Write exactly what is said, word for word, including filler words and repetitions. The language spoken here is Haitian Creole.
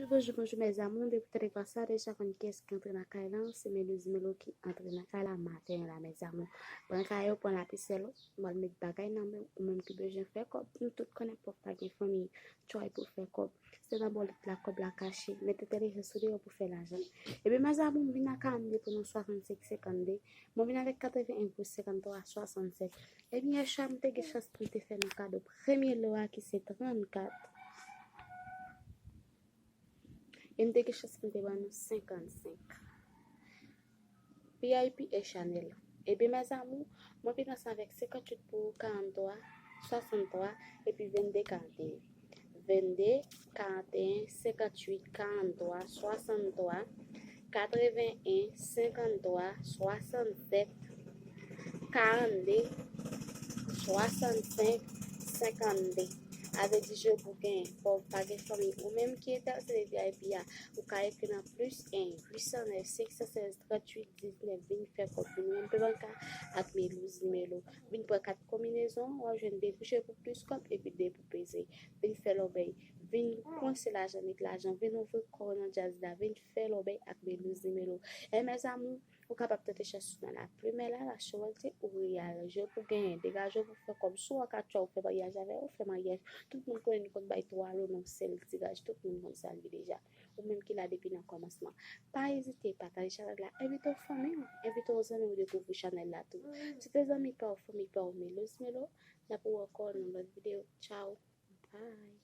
Bonjou, bonjou, mes amours. Depi w tande vwa sa, deja konn kiyès ki antre nan kay la. Se Melouz Melo ki antre nan kay la maten la, mes amours. Pran kay ou, pran lapis, sèl ou. Mwen met bagay nan men ou menm ki bezwen fè kòb. Nou tout konnen pòv pa gen fanmi. Tchway pou fè kòb. Se nan bòlèt la kòb la kache. Met entèlijans ou deyò pou fè lajan. Ebyen, mes amours, m vin ak karannde pou nou, swasannsenk senkannde. Mwen vin avèk katreven en pou senkanntwa swasannsenk. Ebyen, yè swa m te gen chans pou m te fè nou kado premye lo a ki se trannkat. E m te gen chans pou m te ban nou senkannsenk. V I P e Chanel. Ebyen, mes amours, mwen vin ansanm avèk senkantuit pou karannntwa swasanntwa epi vennde karanteyen. Vennde karanteyen senkantuit karannntwa swasanntwa katreven en senkanntwa swasannsèt karannde swasannsenk senkannde. Avèk di je pou gen pòv pa gen fanmi ou menm ki entèse V I P a, ou ka ekri nan plis en uit san nèf senk san sèz tranntuit diznèf. Vin fè kòb, vin ranpe banka ak Melouz Melo. Vin pran kat konbinezon, w ap jwenn de pou je pou plis kòb epi de pou peze. Vin fè lòbèy, vin kwense lajan, met lajan, vin ouvri kò w nan djaz la, vin fè lòbèy ak Melouz Melo. E mes amours, ou kapab tante chans ou nan laplimè la, la chorèlte ou reyanje pou genyen, degaje pou fè kòb, sou an ka tchwa ou fè maryaj avè yo, fè maryaj. Tout moun konnen nou konn bay twa lo nan sèl tiraj, tout moun konn sa l ye deja. Ou menm ki la depi nan kòmansman, pa ezite pataje chanèl la, envite w fanmi w, envite w zanmi w dekouvri chanèl la tou. Si te zanmi pa w, fanmi pa w, Melouz Melo, n ap wè ankò nan lòt videyo. Tchao, bye.